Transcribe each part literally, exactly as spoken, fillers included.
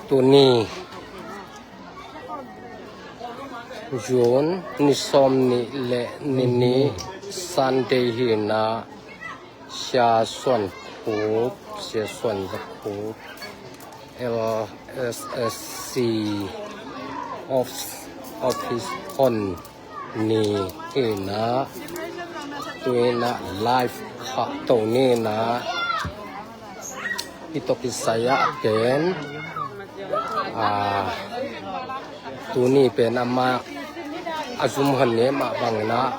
Tuni June ni sawm nih le ni nih Sunday hi-in ah Sia Suan Khup, Sia Suan Za Khup, L S S C office, office hon ni hi-in ah, tu-in ah live khahto ni-in ah, i tawh kisai-ah pen, ah, tuni pen amah a zum hon ni mah bangin ah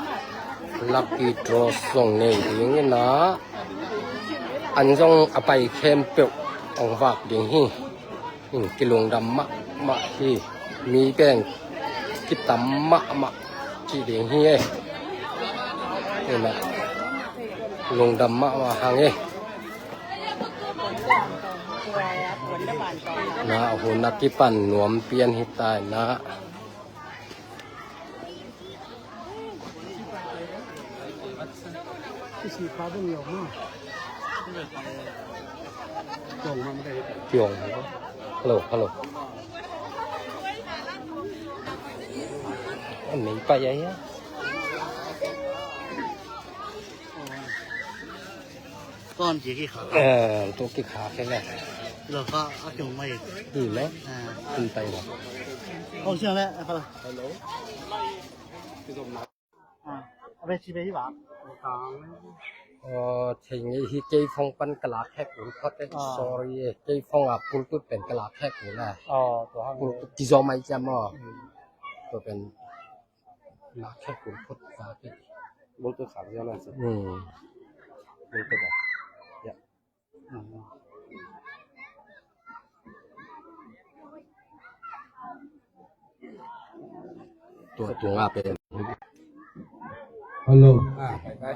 lucky draw zong nei dingin ah, an zong a pai khempeuh hong vak ding hi. Kilungdam mahmah hi. Mi pen kitam mahmah ci ding hi e. Ina, lungdam mahmah hang e. Na hun a kipan nuam pian hi ta ina. Kiong. Hello, hello. Mei pai ai ya. Ton ci ki kha. Eh, tu ki kha ke le. Lo kha a kiong mai. Di lo. Ah. Kun tai lo. Kong siang le, hello. Hello. Ah, a be ci be hi ba. Aw, thei ngei hi, kei phone pan ka lak hek un phot e. Ah. Sorry e, kei phone a Bluetooth pen ka lak hek un a. Aw, tua hang. Bluetooth kizom ai ciam aw. Hmm. Tua pen lak hek un phot ka ke. Bluetooth khak ciam lai sa. Hmm. Bluetooth a. Ya. Tua tunga pen. Hello. Ah, kai, kai.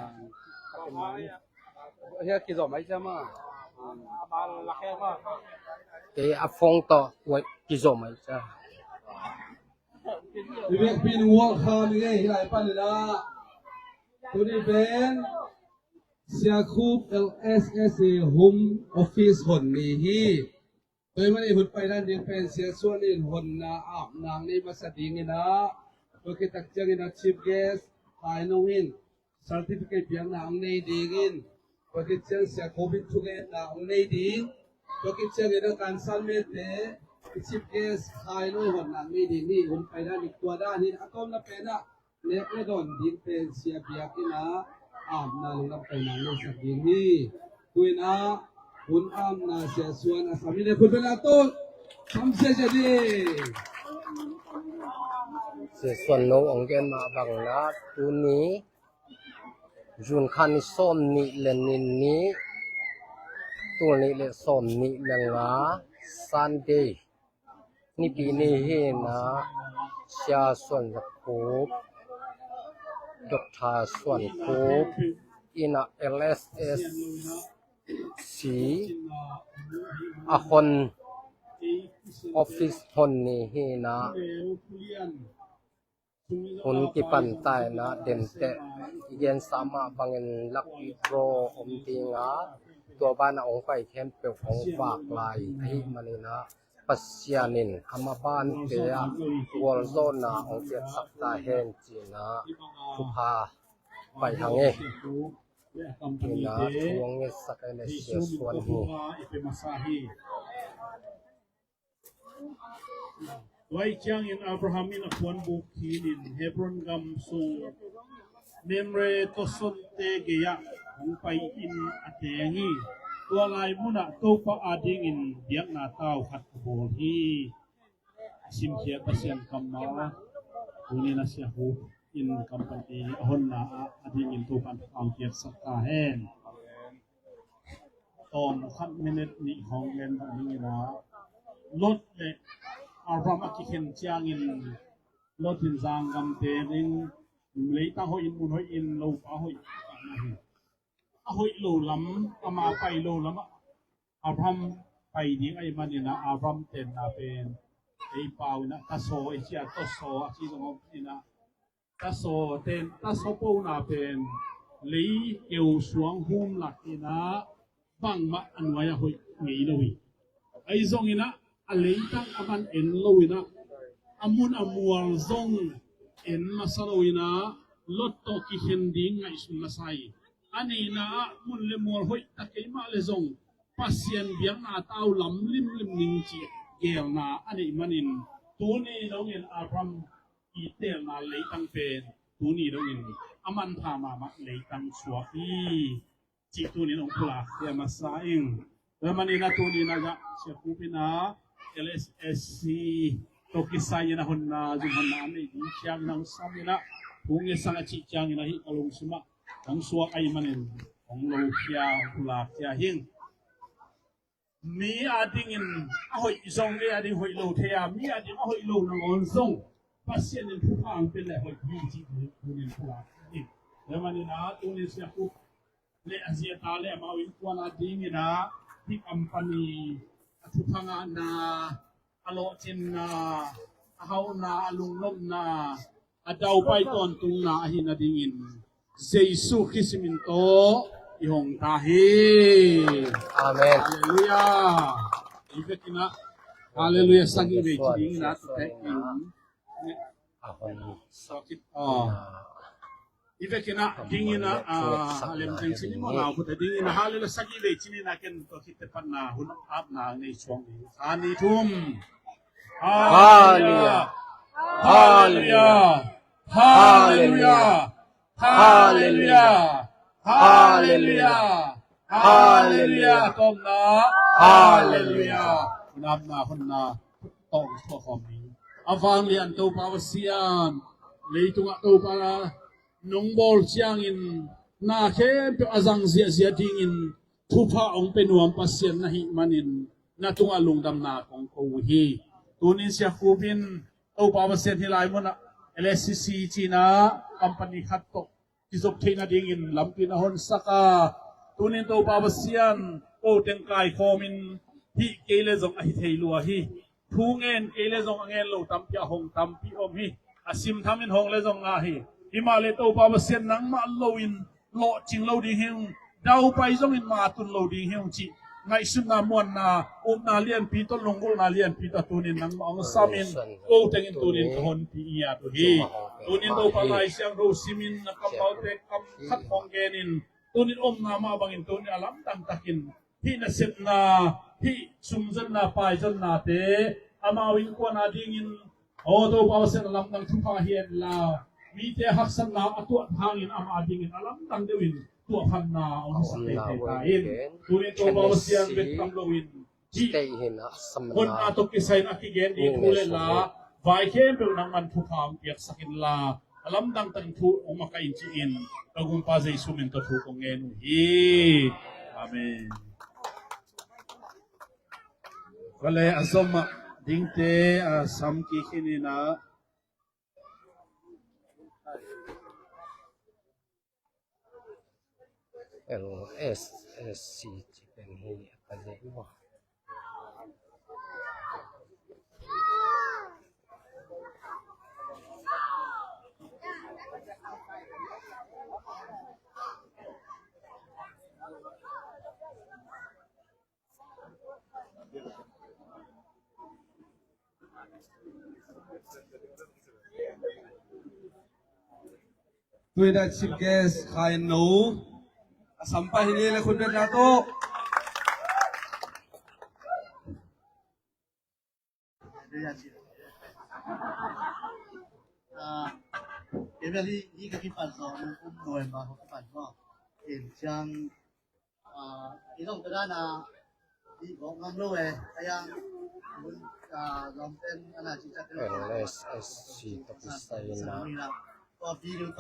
Hia kizom ai ciam a. Kei a phone tawh, wai, kizom ai ciam. I biakpi in welcome ngei hi lai pan ina. Tuni pen Sia Khup L S S A Home Office hon ni hi. Tua ahih manin hun pai dan ding pen Sia Suan in honna apna hong nei masa ding ina, tua khit tak ciangin a chief guest Khai Nong in certificate piakna hong nei ding in, tua khit ciang Sia Khup in thugenna hong nei ding, tua khit ciangin a kansan mete i chief guest Khai Nong in honna hong nei ding hi. Hun pai dan ding tua dan hi. A tawpna pen ah nek le dawn ding pen Sia biakinn ah apna lungdam kaina nei sak ding hi. Tu-in ah hun apna Sia Suan a sam hi le khut beng la tawh sam sia sia ding. Sia Suan no hong gen mah bangin ah tuni June kha ni sawm nih le nih ni, tul nih le sawm nih le nga, Sunday Nipi ni hi-in ah Sia Suan Za Khup, Doctor Suan Khup in ah L S S C a hon, office hon ni hi-in ah hun kipan ta in ah, denteh i gensa mah bangin lucky draw om ding a, tua banah hong pai khempeuh hong vak lai ahih manin ah, Pasian in amah bante ah gualzawhna hong piaksak ta hen ci-in ah thupha pai hang e. Ci-in ah thu hong ngetsak a, Sia Suan hi. Tua ahih ciangin Abraham in a puanbuk khinin Hebron gam sung Mamre tawsonte gei-ah hong pai-in a teng hi. Tua lai munah Topa adingin biakna tau khat a bawl hi. A simkhiat Pasian kammal tuni-in a Sia Khup in company a honna ah adingin Topa in thupha hong piaksak ta hen. Tawm khat minute nih hong gen ding in ah, Lot le Abraham a kikhen ciangin Lot in zanggam tenin leitang hoih in, mun hoih in, lopa hoih a hoih lo lam, ama pai lo lamah Abraham pai ding ahih manin ah Abraham tenna pen ei pau in ah tasaw i ci a, tasaw a ci zong om in ah, tasaw ten, tasaw pona pen lei keu suang hum lak in ah bangmah a nuai-ah hoih ngei lo hi. Ahi zongin ah, a leitang a man en lo in ah, a mun a mual zong en masa lo in ah, Lot tawh kikhen ding ngaihsun masa hi. A nihna ah, mun le mual hoih ta kei mah le zong, Pasian biakna tau lam limlim ning cih geelna a neih manin, tuni dongin Abraham i teelna leitang pen tuni dongin a manpha mahmah leitang suak hi, cih tunin hong pulak hi a masa ing. Tua manin a tunin a gah Sia Khup in ah L S S C tawh kisai in a honna, zum honna a neih ding ciangin hong sam in ah, hong i sang a cih ciangin a hih ka lungsim ah hong suak ahih manin hong lo khia, hong pulak khia hing. Mi adingin a hoih zong, ei ading hoih lo thei a, mi ading a hoih lo nangawn zong Pasian in thupha hong pia le hoih hi cih tunin pulak hi. Tua manin a tunin Sia Khup le a zi a ta le amau innkuan adingin a, hih company a thupha ngahna, a lawhcinna, a hauhna, a lunglawmna, a daupai tawntungna ahih nadingin Jesu Khrist min tawh i hong ta hi. Amen. Halleluiah. I vekin ah, halleluiah, sagih vei ci dingin ah, tua tek in. Sawkit. Ah. I vekin ah, dingin ah, ah, a lemteng cin i mawh nau khut ah dingin ah, halleluiah, sagih vei cin in ah, ken tua khit teh panna hun apna nei suang ding. Khat, nih, thum. Halleluiah. Halleluiah. Halleluiah. Halleluiah. Halleluiah. Halleluiah. Tawpna. Halleluiah. Hun apna, hun apna tawh thuak khawm ni. A vanglian Topa Pasian, leitungah Topa nong bawl ciangin na khempeuh a zang ziahziah dingin thupha hong pia nuam Pasian na hih manin na tungah lungdamna kong ko uh hi. Tunin Sia Khup in Topa Pasian hih lai munah L S C C cih company khat tawh kizop theih nadingin lampi na honsak a, tunin Topa Pasian, ko teng kaikhawmin hih kei le zong a hi thei lua hi. Thu ngen kei le zong a ngen lo tampi, a hong tampi om hi. A simthamin hong le zong ngah hi. Himah le Topa Pasian nangmah loin lawhcing lo ding hi ung, daupai zongin matun lo ding hi ung cih ngaihsutna, muanna, upna lianpi tawh, lunggulhna lianpi tawh tunin nangmah hong samin, ko tengin tunin ka honpi ngiat uh hi. Tunin Topa Lai Siangtho simin, na kammalte kam khat hong genin, tunin omna mah bangin tunin a lamdang takin hih nasepna, hih sumzonna, paizonnate amau innkuan adingin, aw Topa Pasian, a lamdang thupha hi henla, mite haksatna a tuat hangin amah adingin a lamdang deuhin tuahphatna hong hisak teitei ta in. Tunin Topa Pasian, bek tham loin hih honna tawh kisai in a kigen ding thu le la, vai khempeuh nangman thupha hong piaksak inla, a lamdang takin thu hong makaih in ci-in ka Gumpa Jesu min tawh thu kong ngen uh hi. Amen. Vale, a zom ah dingte a sam kik hi ni in ah. L S S C ci pen hi a ka zeh maw. Tuni a chief guest Khai No a sam pai hi ni le, khut beng na tawh. Ah, kei bel hi, hi ka kipat zaw, kum November ka kipat zaw. Ken ciang, ah, i zong ka dan a, i gawh ngam lo e, ka yang, ah, gawm pen, ana ci cak L S S C tawh kisai in ah,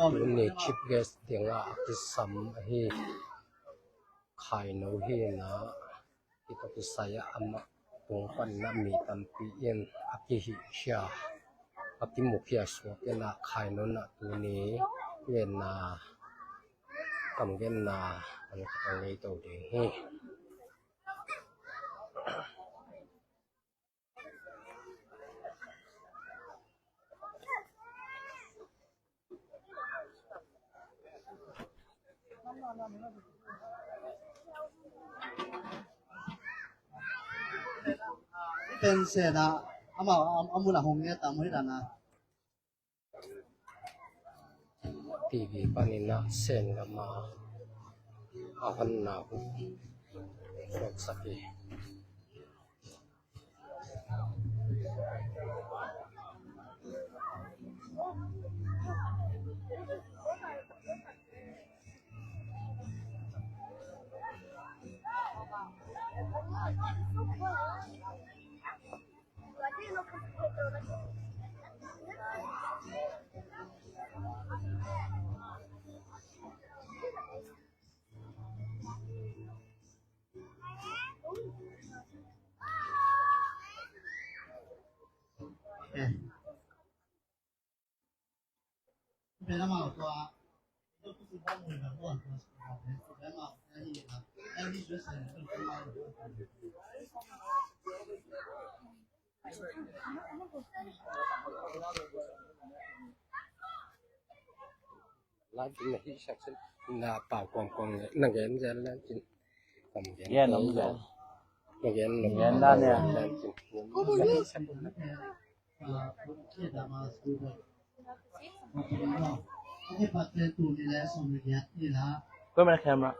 tuni chief guest dingah a kisam ahi Khai No hi in ah, hih tawh kisai ah amah tung pan in ah mi tampi in a kihihkhia, a kimukhia suak in ah, Khai No in ah tuni genna, kam genna an ka ngei to ding hi. Pen Sen ah, amau a, a mun ah hong ngen ta maw, hi dan a. T V panin ah Sen gam a, a honna uh suaksak hi. Live na hi sak sin na pau kuang kuang na gen zel len sin. Kam gen gen na zel. Na gen na gen da ne. Len sin. Kau mana camera?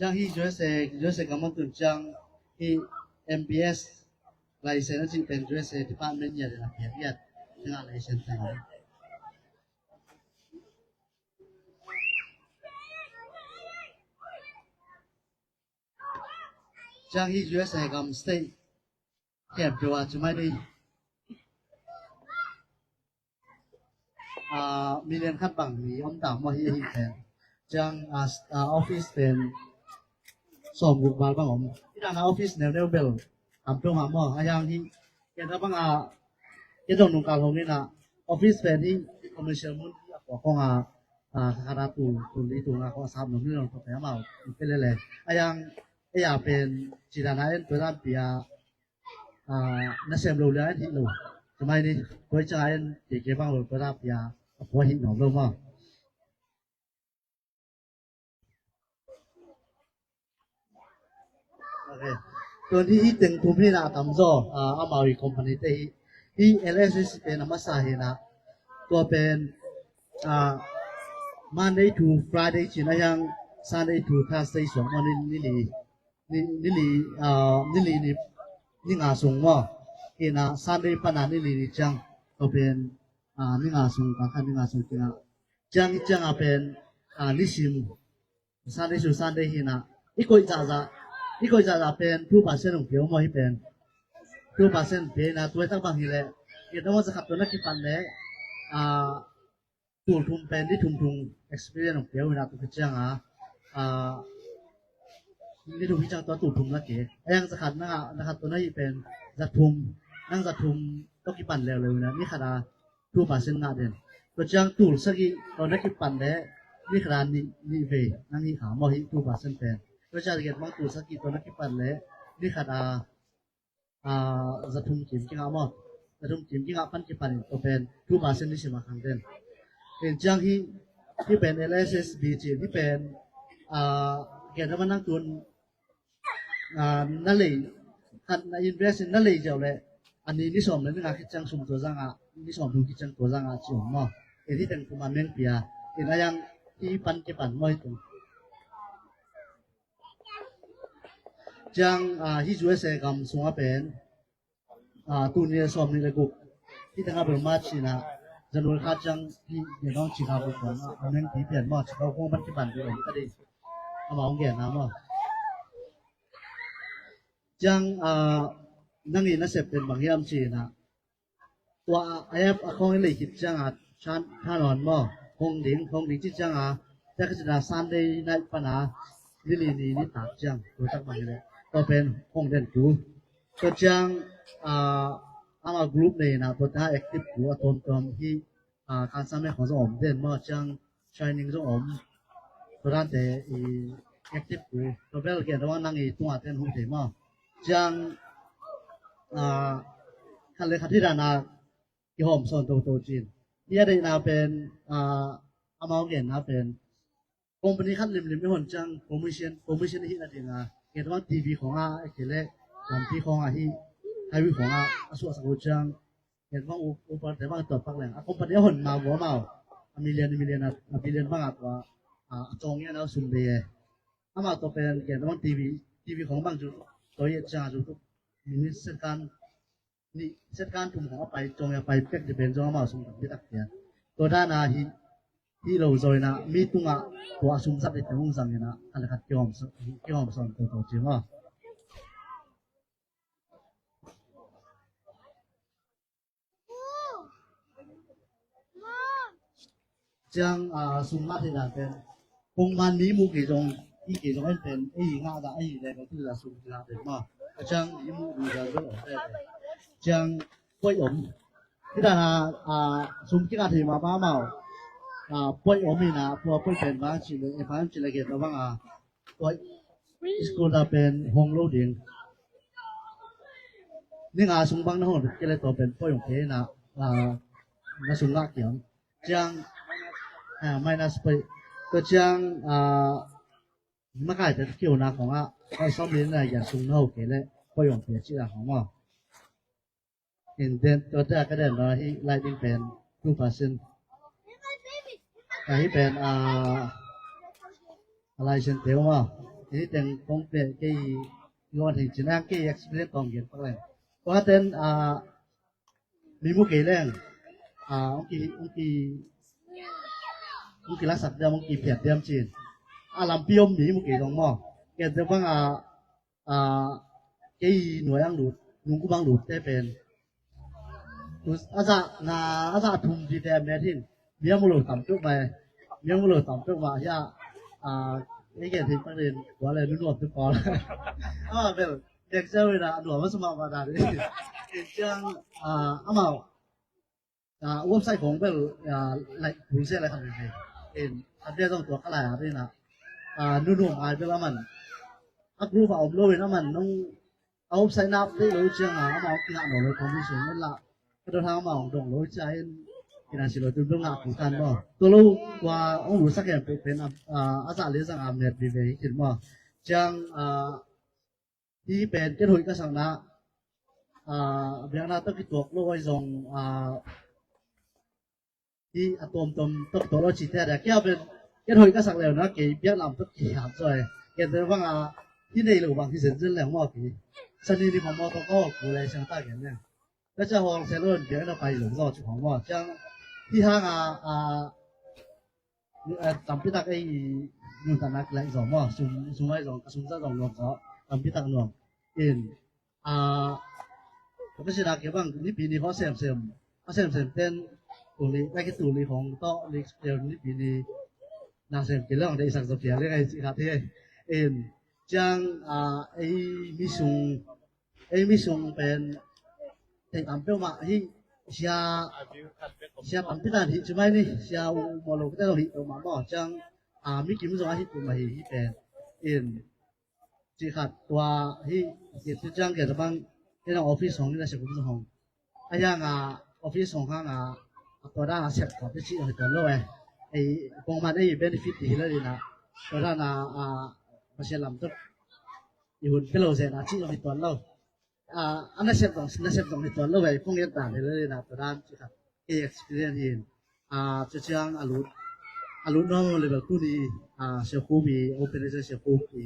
Ciang hi U S A, U S A gam a tun ciang hi M B S license a cih pen U S A department nia dena piak iat tengah license tengah. Ciang hi U S A gam state khempeuh ah cimai ni, ah, million khat bang mi om ta maw hi, hi pen. Ciang, ah, s-, ah, office pen sawmguk val bang om. Hi dan a office neuneu bel tam peuhmah maw. A hiang hi, ken a bang a, ken dong nungkal hong in a, office pen hi commercial mun hi a, kua kong a, ah, khat a tul, tul li tul nga kong a sap nung hi dong tua pen amau pe lele. A hiang, ei a pen ci dan a en tua dan pi a, ah, nasem lo liang en hih lo. Cimai ni, koi ciang a en kei kei bang lo tua dan pi a, a pua hih nuam lo maw. Ok. Tua ni hi teng thum hi na a tamzaw, ah, amau i company te hi. Hi L S S pen a masa hi na. Tua pen, ah, Monday to Friday cin a hiang Sunday to Thursday suang maw ni, ni li. Ni, ni li, ah, ni li ni, ni nga sung maw. Hi na Sunday pan a ni li ni ciang. Tua pen, ah, ni nga sung, kang khan ni nga sung ciang a. Ciang, ciang a pen, ah, nisim. Sunday to Sunday hi na. I koih zahzah. I koih zahzah pen two percent hong pia maw hi pen. Two percent pia na tua tak bang hi leh. Ken a masa khat tua na kipan leh. Ah, tul thum pen ni thum thum experience hong pia hi na tua ciang a. Ah, ni thum hi ciang tua tul thum na ke. A hiang za khat na, na khat tua na hi pen za thum. Nang za thum tua kipan leuleu hi na. Ni khat a two percent ngah den. Tua ciang tul sagih tua na kipan leh ni khat a nih, nih vei nang hih kha maw hi two percent pen. Tua ciang gen bang tul sagih tua na kipan leh ni khat a, ah, za thum kim kingah maw. Za thum kim kingah pan kipan in tua pen two percent ni sim a khang den. Pen ciang hi, hi pen L S S B ci, hi pen, ah, gen a man nang tun ah, na lei, khat na invest in na lei ziau leh, a ni, ni sawm leh ni nga khit ciang sum tua zang a, ni sawm thum khit ciang tua zang a ci om maw. Ken hi teng kum a meng pia, ken a hiang hi pan kipan maw hi teng. Ciang, ah, hi U S A gam sung a pen, ah, tul nih leh sawm nih leh guk. Hi teng a bel March hi na, January kha ciang hi, hi nong ci kha bel kuan, ah, a meng pi pian maw, ci kha kong pan kipan pi om ka di. Amau hong gen na maw. Ciang, ah, nang i nasep pen bang hiam ci na. Tua a, a, a khong i lei khit ciang a, than, than on maw. Hong ding, hong ding ci ciang a, tua ka ci na Sunday night pan a, ni li ni, ni tak ciang, tua tak bang hi leh. Tua pen hong den ku. Tua ciang, ah, ama group nei na, tua ta active ku, a tuamtuam hi, ah, kan sa me khong zong om den maw, ciang training zong om. Tua dante i active ku. Tua bel gen tua nang i tung a ten hong thei maw. Ciang, ah, khat le khat hi dan a kihawm sawn toto cin. Hi a deihna pen, ah, amau genna pen company khat limlim i hon ciang commission, commission i hih nading a, gen bang T V khong a, a kile lampi khong a hi, highway khong a, a suahsak uh ciang, gen bang u-, uparte bang tuat pak leng a company a hon ma vua mau a million, million a, a billion bang a tua, a, a cawng ngen a sum bei e. Amau tua pen gen bang T V, T V khong bang cu tua i et ciang a cu tu minit set kan ni set kan thum khong a pai, cawng a pai pek ti pen zong amau sum tampi tak pian. Tua dan a hi, hi lo zaw in a mi tungah tua sum zat i te hong zang in a, khat le khat kihawm sa-, kihawm sawn toto ci maw. Ciang, ah, sum ngah theih dan pen kong man mi mu kei zong, i kei zong en pen, ei ngah dah, ei le ko tu la sum ngah pen maw. Ka ciang mi mu mi zong zong pen. Ciang poi om. Hi dan a, ah, sum kingah thei mahmah maw. Ah, poi om in a, pua poi pen bang ci le, e bang ci le gen bang a, tua school na pen hong lo ding. Ni nga sung bang na hong kei le tua pen poi hong kei na, ah, na sung ngah kiam. Ciang, ah, minus poi. Tua ciang, ah, makai te kiu na kong a, koi som ni na ya sung na hong kei le poi hong kei ci la hong maw. In den, tua te a ka den lo hi, lightning pen two percent. Ka hi pen, ah, a license te uma. Hi teng kong pe kei, i wan heng cin ang kei experience kong gen pak leng. Tua ten, ah, mi mu kei leng, ah, ong ki, ong ki, ong ki lasak diam, ong ki phiat diam cin. Ah, lampi om mi mu kei dong maw. Ken te bang, ah, ah, kei nuai ang lut, nung kum ang lut te pen. Tu a za na, a za thum di te met hin. Miam lo tam tuk mai. Miam lo tam tuk mai ya. Ah, ei gen hin pang den, tua le nu nuam tu pawl. Ah, bel, dek zau na, nuam ma suma ma da di. Ciang, ah, amau. Ah, website khong bel, ah, like, pulse like khat veve. In, a bia zong tua ka lai a rin a. Ah, nunu mai bel aman. A group a om lo in aman nong a website na update lo ciang a, ama ong kingah no lo commission in la. Ka dot hang ama ong dong lo ciang in, kina si lo tun dong ngah ku kan mo. Tua lo, tua ong lu sak em pe pen, ah, a za le zang a met veve hi kin mo. Ciang, ah, hi pen ken hoih ka sakna, ah, biakna tawh kituak lo ai zong, ah, hi a tuamtuam tawh kituak lo ci te a dia. Kia pen ken hoih ka sak leu na kei biakna tawh kihap zaw ai. Ken te bang a hi nei lo bang hi zenzen leu maw ki. Sani ni phamawh tawh ka hawlku le siang ta gen leng. Ka cia hawng se lo in biakna pai lo zaw ci phamawh. Ciang hi hang a, ah, eh, tampi tak ei nuntakna kilaih zaw maw, sum, sum ai zong, ka sum zat zong nuam zaw, tampi tak nuam. In, ah, ka sina ke bang, nipi ni khaw semsem, a semsem ten, tuli, ka ki tuli khong tawh, ni, nipi ni, na sem ki leng, dei sak zaw piang, dei ngai si khat hi. In, ciang, ah, ei mi sung, ei mi sung pen, thei tam peuhmah hi, sia, sia tampi tan hi ci mai ni, sia u mawh lo kite lo hi peuhmah maw, ciang, ah, mi kim zong a hi peuhmah hi, hi pen. In, ci khat tua hi, ci tu ciang kia tabang, in a office hong, in a sia kum zong hong. A hiang a, office hong hang a, a tua dan a sep khat hi ci hi tuan lo eh. Ei, pongman ei benefit hi la dina, tua dan a, a, Pasian lam tuk. I hun pia lo zen a cih zong hi tuan lo. Ah, a nasep zong, nasep zong hi tuan lo vei, kong et dan hi lo le na tua dan cih khat. Kei experience hi in. Ah, cu ciang a lut, a lut normal level tu ni, ah, sia khup i, open sia khup i,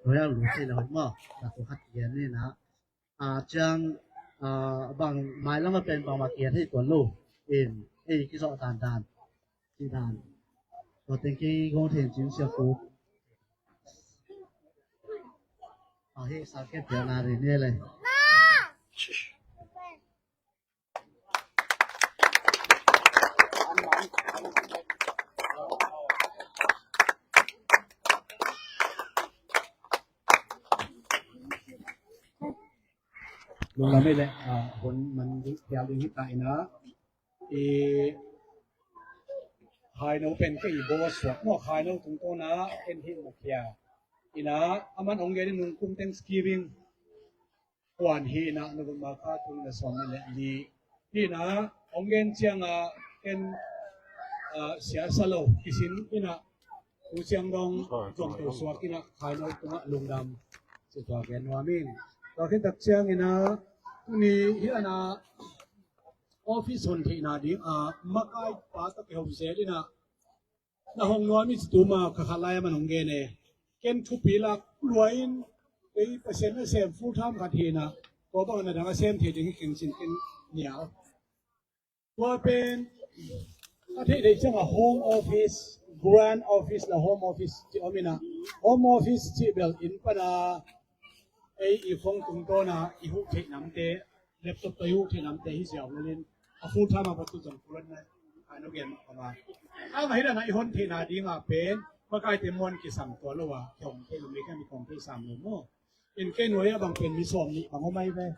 lo ya lut thei lo hi maw. Na tua khat kian ni na. Ah, ciang, ah, bang mai lam a pen bang ma kian hi tuan lo. In, ei, kizawh dan dan. Ci dan. Tua teng kei gong then cin sia khup. A hi sa ke pia na ri ne le. Lunglam ei le, ah, hun man ding, pial ding hi ta ina. I, Khaino pen ka i baw suak maw, Khaino tungtawna en hi maw kia. Ina, aman ong gen in nungkum Thanksgiving. kuan hi inah, November kha tul nih le sawm nih le li hi inah, hong gen ciangah ken, ah, siasa lo kisin inah, tu ciang dong zong to suak inah, khaino tungah lungdam ci tua gen nuam ing. Tua khit tak ciang inah, tuni hi inah, office hon theihna ding a makai pa tak i hong zel inah, na hong nuam i ci tuma ka khat lai a man hong gen e. Ken thupi lak lua in, kei Pasian na sem full time khat hi inah, tua bang na dang a sem thei ding hi keng cin ken nial. Tua pen ka theih theih ciangah home office, grand office la home office ci om inah, home office ci bel inn pana ei i phone tungtawna i huh theih namte, laptop tawh i huh theih namte hi ziau lelin, a full time a batu zong kuran na, a no gen mah kama. A ngah hi dana i hon theihna dinga pen, makaite muan kisam tua lo a, kiong thei lo, mi kan mi kong thei sam lo maw. In kei nuai a bang pen mi sawm nih bang om ai ve.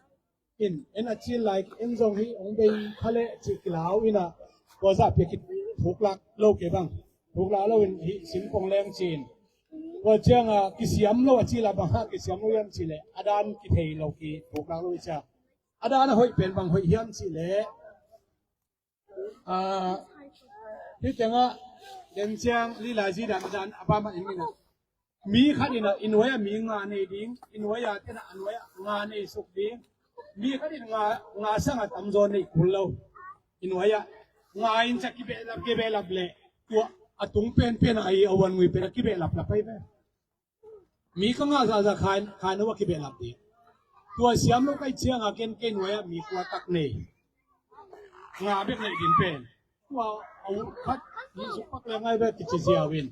In, en a cil lai, en zong hi, hong bei kha leh ci kilau inah, tua zah pia ki thuklak lo kei bang. Thuklak lo in hi sim kong leng ci in. Tua ciangah kisiam lo a cil a bang hah kisiam lo hiam ci leh, a dan kithei lo ki thuklak lo i cia. A dan a hoih pen bang hoih hiam ci leh, ah, hi tengah, den ciang, lila zi dan, a dan, a bam a in inah. Mi khat inah, i nuai ah mi nga nei ding, i nuai ah tenah, a nuai ah nga nei suk ding. Mi khat in nga, nga sangah tamzaw nei kul lo. I nuai ah, nga in cia kibehlap, kibehlap leh, tua a tung penpen ah, a wan ngui pen a kibehlap lap ai ve. Mi ka ngah zahzah khain, khain a kibehlap ding. Tua siam lo kai ciangah ken kei nuai ah mi kua tak nei. Nga bek nei ding pen. Tua a ut khat, mi suk pak le ngai bek kici ziau in.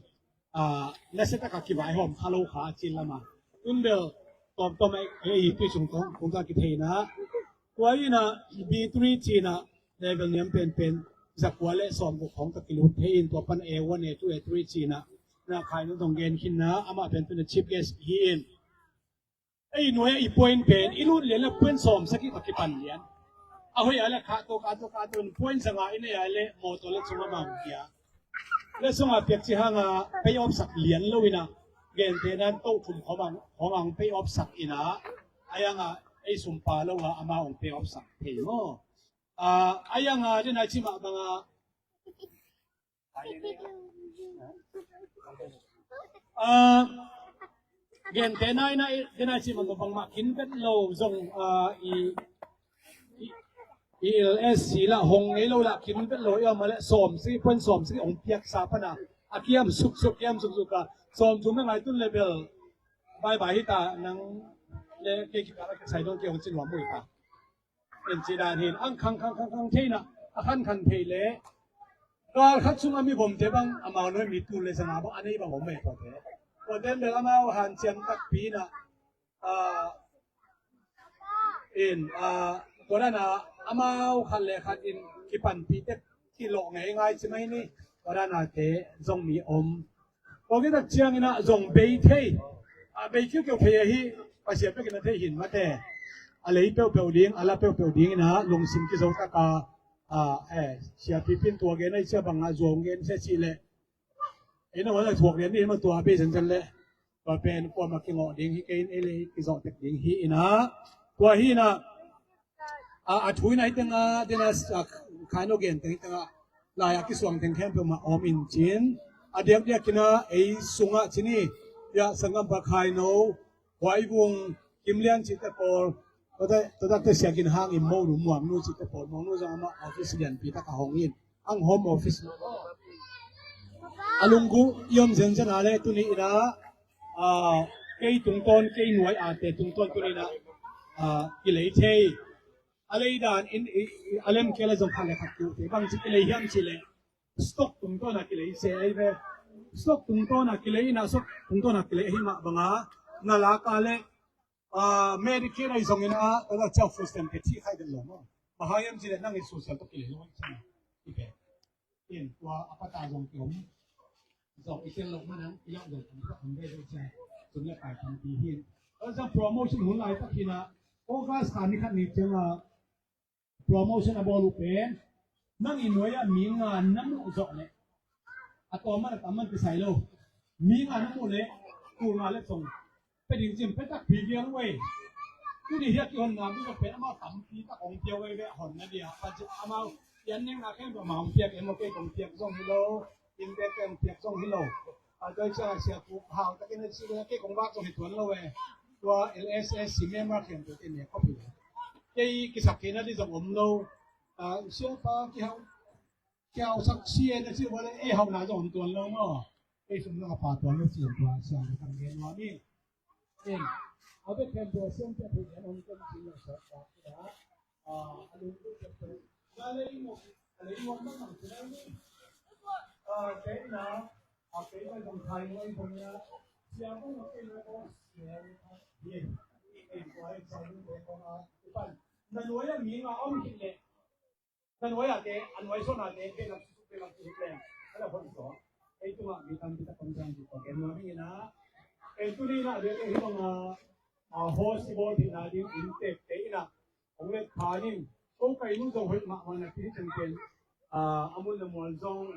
Ah, nasia taka kivaihawm kha lo kha a cin lama. Tun bel, tawmtawm ei, ei, tui sung tawm, kung ta kitheina. Tua inah, B three cinah, level niam penpen, zakua le sawm guk khawng ka kilut thei in, tua pan A one, A two, A three cinah, na khainu dong gen khinna, amah pen tuna chief guest hi in. Ei nuai ah i point pen, i lut lian le point sawm sagih ka kipan lian. A hoih a le khah to, khah to, khah to in point zanga i nei a le mawtaw le sung a mang kia. Le sungah piak ci hanga pay off sak lian lo inah, gentehna in toh thum khawng ang, khawng ang pay off sak inah, a yangah ei sumpa lo a amau ang pay off sak thei maw. Ah, a yangah dena ci mah bangah, ah, gentehna inah, dena ci mah bangmah kin vet lo zong, ah, i, i, i L S C lah hong ngei lo lah kin vet lo i om a le sawm si, point sawm si hong piaksa pana a kiam suksuk, kiam suksuk a sawm thum e ngai tun level. Bye bye hi ta nang le kei kipala kisai dong kei hong ci nuam uh hi ta. En ci dan hin ang khang khang khang khang theina a khan khan thei le. Gal khat sung a mi vom te bang amau noi mi tu le sanga bang a nei bang om e tua te. Tua ten bel amau hanciam takpi na, ah, in, ah, tua dan a amau khat le khat in kipanpi tek kilawh ngei ngai ci mai ni. Tua dan a te zong mi om. Tua kitak ciangin ah zong bei thei, ah, bei kiukiu thei ahi, Pasian bekin a thei hin mate. A lei peuhpeuh ding, a la peuhpeuh dingin ah lungsim kizo taka, ah, eh, siapipi in tua gen ahi cia bangah zuau gen sia cih leh. Ei na huan a thuak lian ding hi ma tua bei zenzen leh. Tua pen kuamah kingawh ding hi kei in ei le kizawh tek ding hi inah. Tua hi inah, a, a thu inah hi tengah, dena, a, khaino gen teng hi tengah, lai a kisuang teng khempeuh mah om in cin. A diakdiak inah ei sungah cin hi, ya, sanggam pa khaino, huai vung, kimlian cihte pawl, tua takte siakin hangin monu, muangnu cihte pawl, muangnu zong amah office lianpi taka hong in. Ang home office lo. A lunggu i om zenzen a le tuni inah, ah, kei tungtawn, kei nuai a te tungtawn tuni inah, ah, kilei thei. A lei dan in, i, i, a lem kei le zong khat le khat kiu thei. Bang ci kilei hiam ci le. Stock tungtawn a kilei se ai ve. Stock tungtawn a kilei inah stock tungtawn a kilei ahi mah banga. Na laka le, ah, Medicaid ahi zongin ah, tua ciau food stamp te thih khai den lo maw. Bang hang hiam ci le nang i social tawh kilei lo ahi ci. I pe. In tua a pata zong kiom. Zong i tel lo manang, i lau zong kiom ka om ve ve ci. Sun le pai tampi hin. Tua zong promotion hun lai tak hinah. August kha ni khat ni ciangah, promotion a bawl uh pen, nang i nuai ah mi nga na muh zawh leh, a tawm man a tam man kisai lo. Mi nga na muh leh, tul nga le song pia ding cim pia takpi vial uh ei. Tuni hi a kihonna mi ka pen amau tampi tak hong pia veve honna dia. Budget amau pian neng na ken amau hong piak em, kei kong piak zong hi lo. Inn bek ken piak zong hi lo. A, tua ciang a sia ku hau takin a ci ve, kei kong vak zong hi tuan lo e. Tua L S S C member khempeuh te ne khop hi lo. Kei kisak kei na di zong om lo. A, siapa kihau, kihau sak si e na ci vale, ei hau na zong om tuan lo maw. Ei sum zong a pa tuan lo ci e tua siang le tang gen nuam ing. Em, a bek khempeuh a siam pia thei en om ken ci lo sa sa kida. A, a lunglut pia pia. Na le i mok, a le i mok mang mang ci lo ni. A, kei na, a kei na zong khai ngoi kong ya. Siang kong kei na kong siang. Ye. Em, kua em sa lu kong a. Ipan. Na nuai a mi nga om hi le. Ka nuai a te, a nuai sawn a te, bek lam susuk, bek lam susuk leng. Ka la hon sawn. Ei tungah mi tampi tak kong zang ding kong gen nuam ing a. Ei tuni in a, bek ei hi bang a, a, host i bawl theihna ding inntek te in a, hong let pha ning. Ko kai nu zong hoih mahmah na pi hi tengteng, a, a mun a mual zong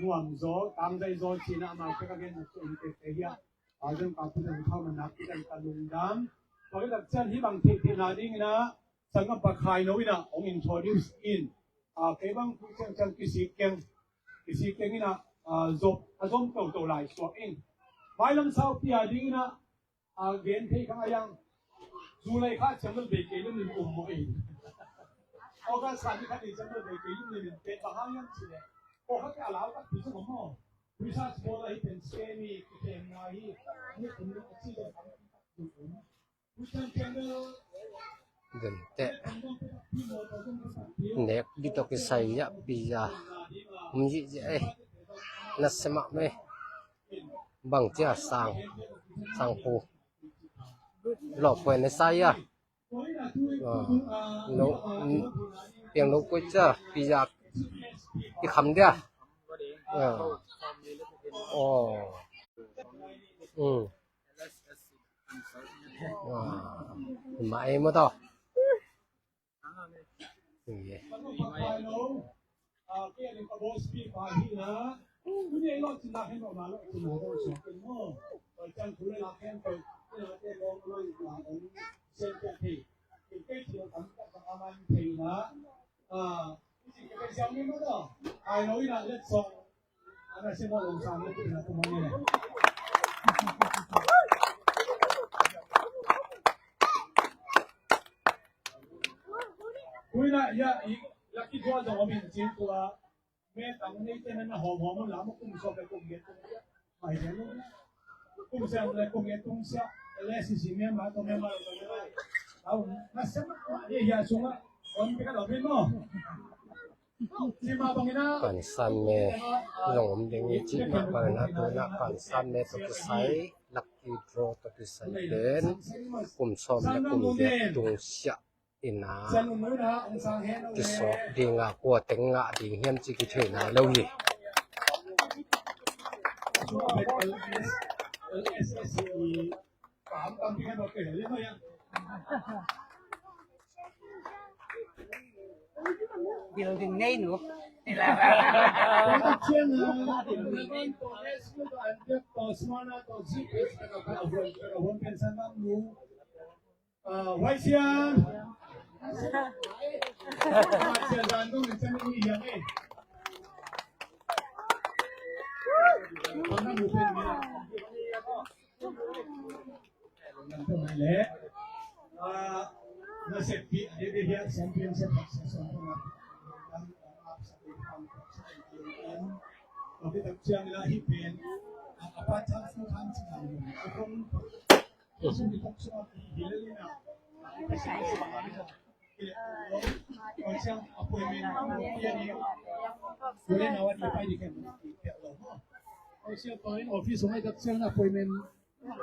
nuam zaw, tangzai zaw cihna amau pek a gen nak tu inntek te hi a. A, zong ka pu zong thau man nak pi zong ka lungdam. Tua hi tak ciang hih bang theihtheihna dingin a, sanggam pa Khai No in a hong introduce in. A, kei bang tu ciangciang kisik keng, kisik keng in a, a, zop, a zom toto lai suak in. Mailam sau pia dingin a, a, gen thei kha a yang. July kha ciang bel bei kei lim lim um maw in. August kha ni kha ni ciang bel bei kei lim lim in, pen bang hang hiam cih leh, ko kha kei a lau tak pi zong maw. Research ball ahi pen semi kipemna hi. Ni kum ni a ci zong a ci zong um. Dente. Nek di toki saya pia. Mji je eh. Nase mah me. Bang cia sang. Sang pu. Lo pue ne saya. Ah, no, mm, piang no pue cia pia. I kham dia. Ah. Oh. Mm. Ah, ma e mo to. Sige. Kuina ya i laki dua zong om in cin tua. Me tang nei te na hom hom la mo kum so pe kum ye kum ya. Mai de lo. Kum se le kum ye kum sia. Le si si me ma to me ma lo me ma. Au na se ma ma ye ya sunga. On pe ka lo me mo. Pansan me zong om ding i cih mah bangin a tuna pansan me tawh kisai, lucky draw tawh kisai pen kum sawm le kum giat tung siah in a kisawp ding a, kua teng ngah ding hiam cih kithei nai lo hi. Building nei nu. Office hong ai tak siang appointment.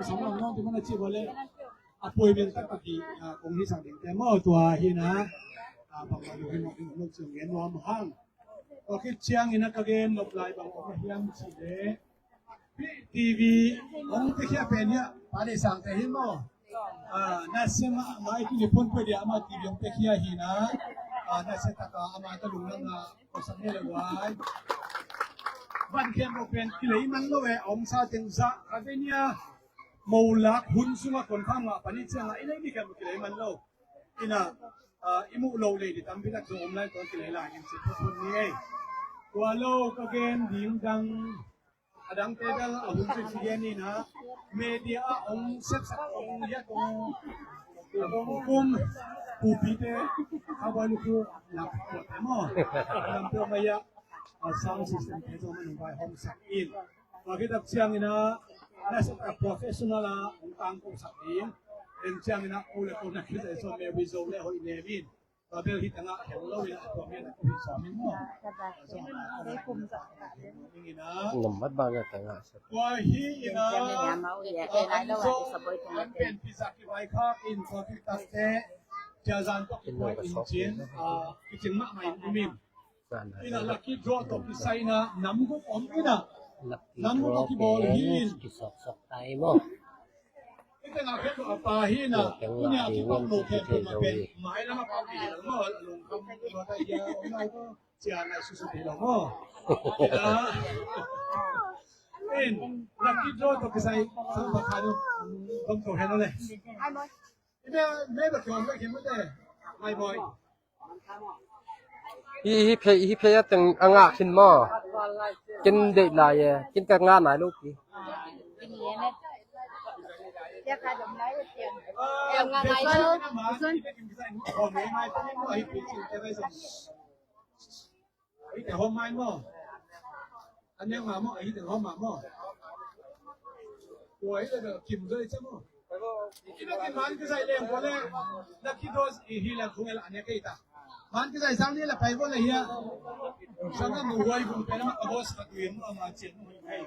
Sanglam nong ti mana ci vale appointment tak tak i kong hi sang ding te mo tua hi na. Bang ma lu hi mo ding lo ciang gen nuam hang. Tua khit ciangin a ka gen nop lai bang kong hiam ci le P T V hong te khia pen hia pa de sang te hi mo. Na se ma ma i tu ni pon pe dia ama T V hong te khia hi na. Na se taka ama ta lung lam na. Van khempeuh pen kilei man lo e, a omsa teng zah khat ve nia. Molak hun sungah confirm ngah pan i ciangah i lei ni khem kilei man lo. Ina, ah, i muh lo lei ni tampi tak zong om lai tawh kilei lai in ci phot hun ni ei. Tua lo ka gen ding dang a dangte bel a hun ci ci gen ni na. Media a ong sepsak ong hiat ong ong kum pupite kawai luku lak kuat mo. Lam peuh maya a sound system te zong man ong vai hong sak in. Tua khit tak ciangin ah, na sak a professional a hong tangko sak ding. En ciangin ah, ko le ko na khit a zong me wi zo le hoih nem in. Tua bel hih tangah hel lo in ah, tua bel ah ko hih sawm in maw. Nambat bang na tangah sak. Tua hi in ah, an zo an pen pizza kivaikhak in tua khit tak te. Cia zan tok kipoi in cin, ah, kicing mahmah in um in. Ina lucky draw tawh kisai na nam guk om ina. Nam guk a kibawl hi in. Kisawksawk tai maw? Ite na khen a pa hi ina. Kunia kipak lo khen tu ma pen. Mai lam a pa hi ina maw? Lungkam lo ta ia om lai ko. Cia na susu hi lo maw? Ina. In lucky draw tawh kisai sang pa kha nu. Dom to hen lo le. Ina me ba kiom le khen mate. Mai boy. Hi, hi phei, hi phei a teng a ngah khin maw? Ken deih lai e, ken ka ngah nai lo pi. Ina ki man ka zai leng ko le, na ki dos i hi leng ko ngel ane kei ta. Man ka zai sang ni la pai ko le hia. Sang na mu huai bung pe na ma ka boss ka tuin ma ma cien mu hei.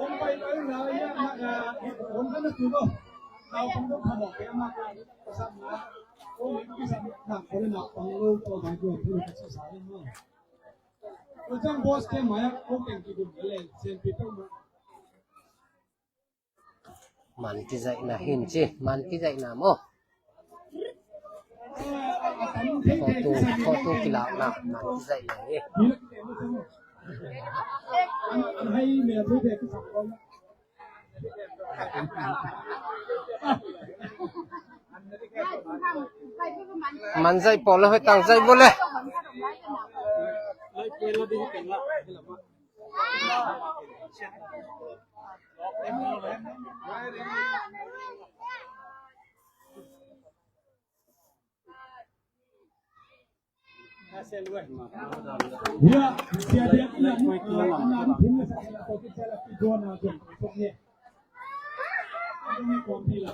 Om pai pai na ia na na om na tu lo. Tau pang lo ka mo pe ma ka. Pasal na. Ko ni ki sa na ko le na pang lo ko bai ko tu ka sa sa ni mo. Ko chang boss ke ma ya ko teng ki dum le sen pi to ma. Man kizaihna hin ci, man kizaihna maw? Khotu, khotu kilakna, man kizaihna hi. Man zaih pawl le hoih tang zaih vua le.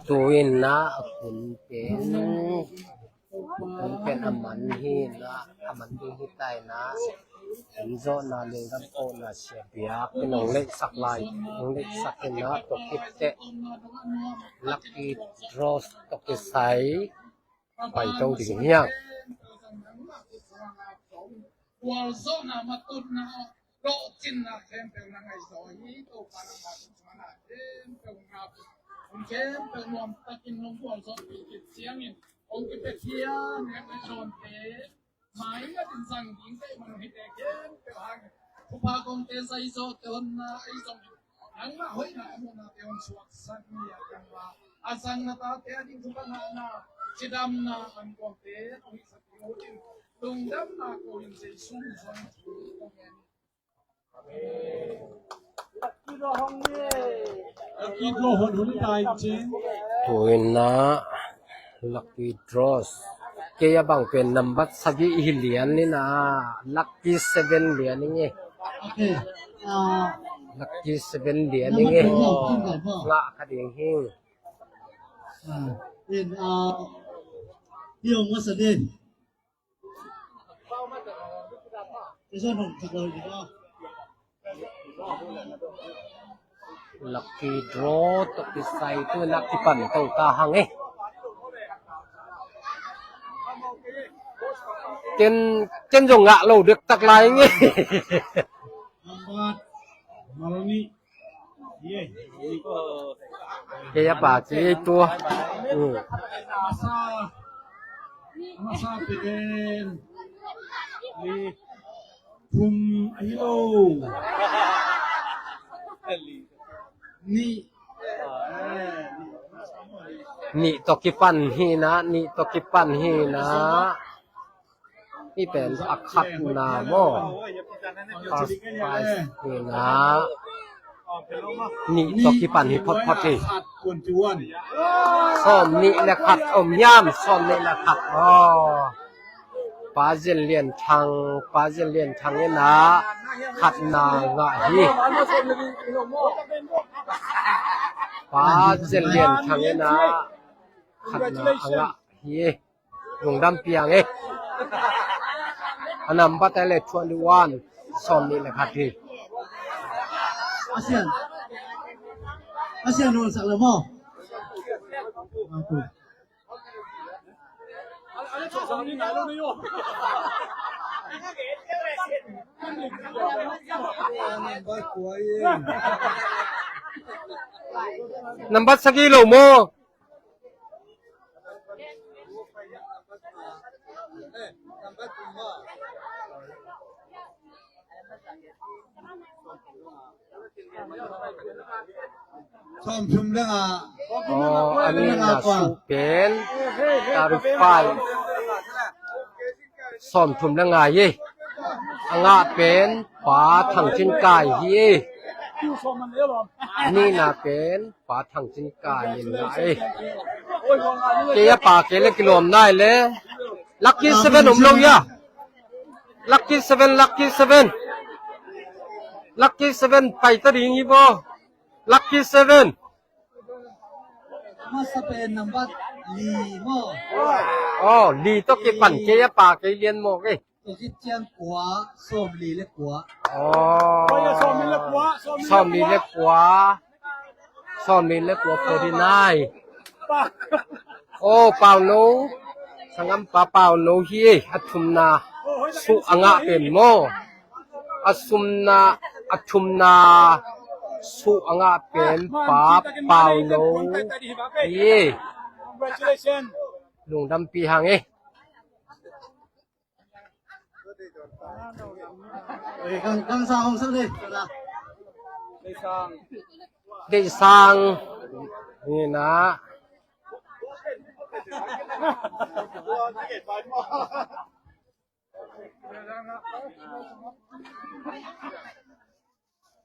Tu in na a kun pen, kun pen a man hi na, a man ding hi tai na. Inn zawhna, lungdam kohna, sia biak in hong leihsak lai, hong leihsak in na, tua khit teh lucky draw tawh kisai pai to ding hi hang. Gualzawhna, matutna, lawhcinna khempeuh na ngaihzaw hi. Topa nangmah tung suan a khempeuh ngap, hun khempeuh nuam takin nong gualzawhpih khit ciangin hong kipiakhia nekna dawnte mai ngatin zang ding ka hih man uh hihte khempeuh hangin thupha kongte, zaizawhte, honna ahi zongin nangmah hoihna a muhnate hong suaksak ni a, a zangna tate a ding thupha ngahna, cidamna, ankuangte hong hihsak ding uh in lungdamna ko in Jesu min suang. Amen. Tu in na lucky draws. Kei a bang pen nambat sagih hi lian in a, lucky seven lian ing e. Lucky seven lian ing e. Ngah ka ding hing. Lucky draw tawh kisai tu na kipan to ta hang e. Ken, ken zong ngah lo dek tak lai nge. Kei a pa ci ei tua. A masa pen nih, thum ahi lo. Nih. Nih tawh kipan hi na, nih tawh kipan hi na. Hih pen a khatna maw? First prize hi na. Nih tawh kipan hi photphot hi. Sawm nih le khat om hiam? Sawm nih le khat. Aw. Pa Zen Lian Thang, Pa Zen Lian Thang in a khatna ngah hi. Pa Zen Lian Thang in a khatna a ngah hi. Lungdam piang e. A nambat a le twenty one, sawm nih le khat hi. Asian. Asian nuan sak le maw? Nambat sagih lo maw? Sawmthum le nga. Aw, a nihna suk pen thirty five. Sawmthum le nga hi. A ngah pen Pa Thang Cin Kai hi. A nihna pen Pa Thang Cin Kai in ngah hi. Kei a pa kei le kilawm nai le. Lucky seven om lo hia. Lucky seven, lucky seven. Lucky seven pai ta ding hi bo. Lucky seven. Masa pen nambat li maw? Aw, li tawh kipan kei a pa kei lian mawk e. Tua khit ciang kua, sawmli le kua. Aw. Sawmli le kua, sawmli le kua. Sawmli le kua, forty nine. Aw, Pauno. Sanggampa Pauno hi e, a thumna suk a ngah pen maw? A sumna, a thumna suk a ngah pen Pa Pauno hi e. Lungdampi hang e. Deih Sang. Deih Sang. Ni na.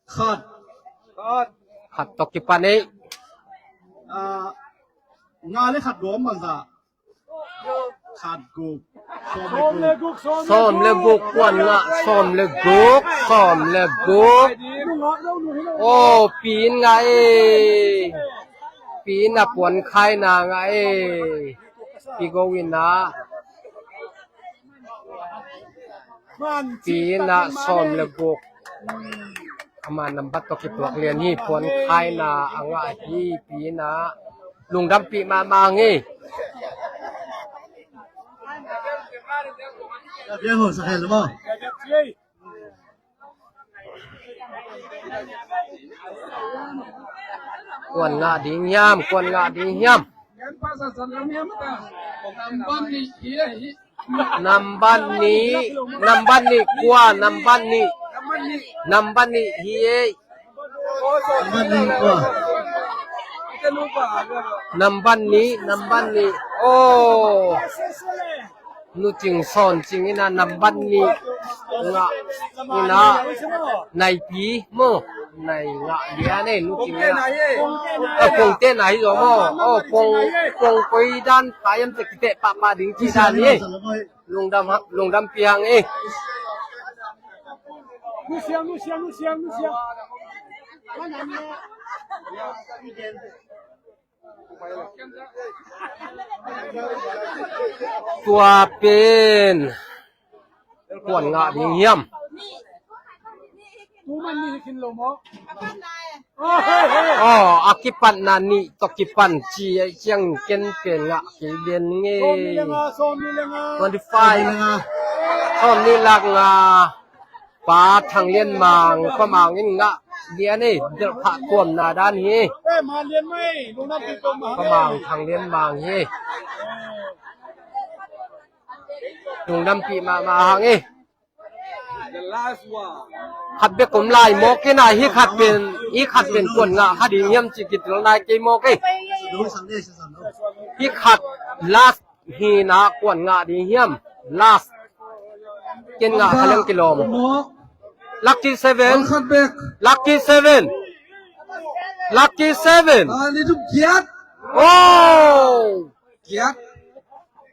Khat. Khat. Khat tawh kipan ei. Ah, nga le khat dawm bangzah. Khat guk. Sawm le guk. Sawm le guk, kuan ngah, sawm le guk, sawm le guk. Aw, pi in ngah ei. Pi in a puan khaina ngah ei. Pi Go in a. Pi in a sawm le guk. Ama nambat tawh kituak lian hi, puan khaina a ngah hi, pi in a. Lungdampih mahmah hi. Kuan ngah ding hiam, kuan ngah ding hiam. Nambat nih, nambat nih, kua, nambat nih. Nambat nih hi ei. Nambat nih, nambat nih. Aw. Nu Cing Sawn Cing in a nambat nih ngah in a, Naipi maw, Nai ngah lian ei, Nu Cing in a. A, Pongte Nai zaw maw. Aw, Pong, Pong koi dan pa hiam teh kiteh pahpah ding ci dan hi ei. Lungdam ha, lungdampi hang ei. Tua pen kuan ngah ding hiam. Aw, a kipatna nih tawh kipan ci ciang ken pen ngah kei lian ngei. Twenty five. Sawm nih lak nga. Pa Thang Lian Mang, Pa Mang in ngah lian ei, delh phah tuamna dan hi. Pa Mang Thang Lian Mang hi. Lungdampih mahmah hang e. Khat bek om lai mawk e na, hih khat pen, hih khat pen kuan ngah kha ding hiam ci kitel nai kei mawk e. Hih khat last hi na, kuan ngah ding hiam? Last. Ken ngah kha leng kilawm. Lucky seven. Lucky seven. Lucky seven. Oh!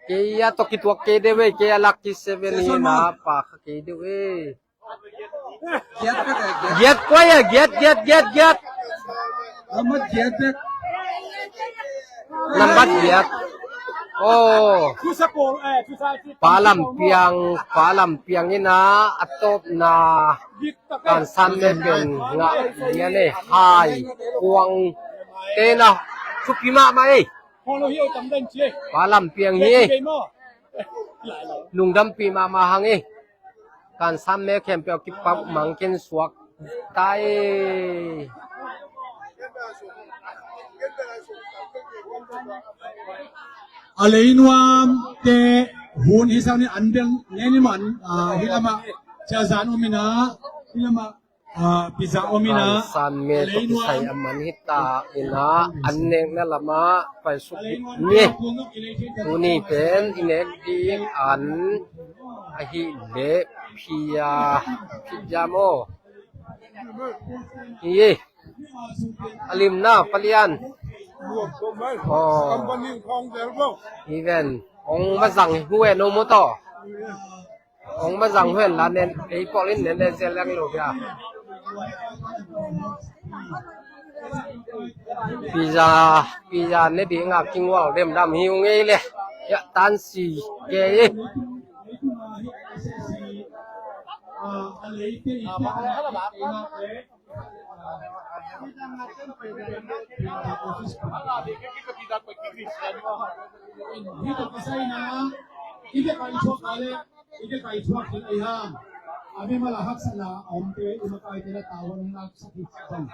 Kei a tawh kituak kei deuh e, kei a lucky seven hi na, pa kha kei deuh e. Giat kuai a, giat, giat, giat, giat. Nambat giat. Oh. Pa Lam Piang, Pa Lam Piang in a, a tawpna Kansan me pen ngah lian e, hai kuang te na, thupi mahmah e. Pa Lam Piang hi e. Lungdampih mahmah hang e. Kansan me khempeuh kipak mang ken suak ta e. A leinuam te hun hi sang ni an beng ne ni man, a, hi lamah Ciazan om in a, hi lamah, a, Piza om in a. Kansan me tawh kisai a man hi ta in a, an nekna lamah paisuk ni. Tuni pen i nek ding an ahih leh Pia, Pia maw? Hi e. A limna palian. Oh. Even ong mazang hue no motor. Ong mazang huen la nen, ei pawl in nen nen zel leng lo bia. Pizza, pizza ne ding a kingwal dem dam hi ung ei le. Ya tan si ke e. I biakai thuak khin ei hang. A mimal a haksatna a omte i makaite na tavuan hong laksak hi cang.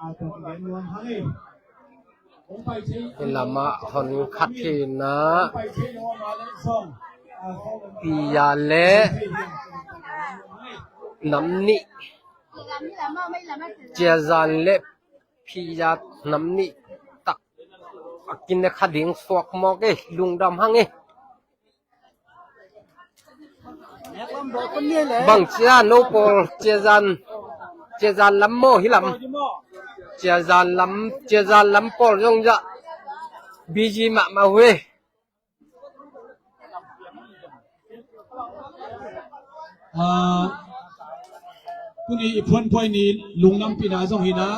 A tua kigen nuam hang e. Hong pai thei. I lamah hon khat hi na. Hong pai thei lo a ma le zong. A hong Pia le nam nih. Ciazan le Pia nam nih tak a kine kha ding suak mawk e, lungdam hang e. Bang cia no pawl Ciazan, Ciazan lam maw hi lam. Ciazan lam, Ciazan lam pawl zong za. Busy mahmah hue. Ah, tuni i phuanphuai ni lungnampihna zong hi na,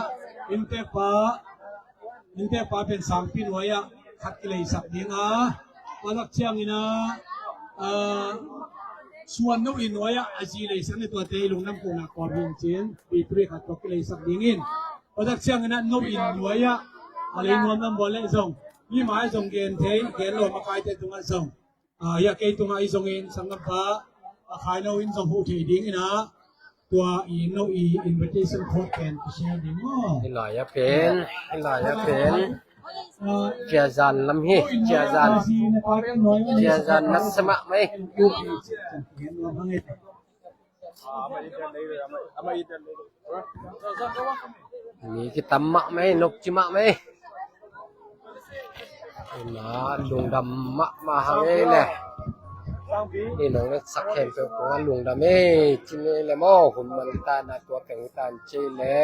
inntekpa, inntekpa pen sangpi nuai-ah khat kileisak ding a, tua lak ciangin a, ah, suan no i nuai-ah a zi leisak ni tuate i lungdam kohna kawm hi in cin, bikri khat tua kileisak dingin. Tua lak ciangin a no i nuai-ah a lei nuam lam bawl leh zong, mi mai zong gen thei, gen lo makaite tungah zong. Ah, ya kei tungah i zongin sanggampa a khai no in zong huh thei dingin a, tua i no i invitation code pen ka share ding maw? Hi lai a pen, hi lai a pen. Ah, Ciazan lam hi, Ciazan. Ciazan na sa mahmah e. Mi kitam mahmah e, nokci mahmah e. Ina lungdam mahmah hang e le. Ina noksak khempeuh tungah lungdam e, ci ni le maw, hun man kita na tua teng kita ci le.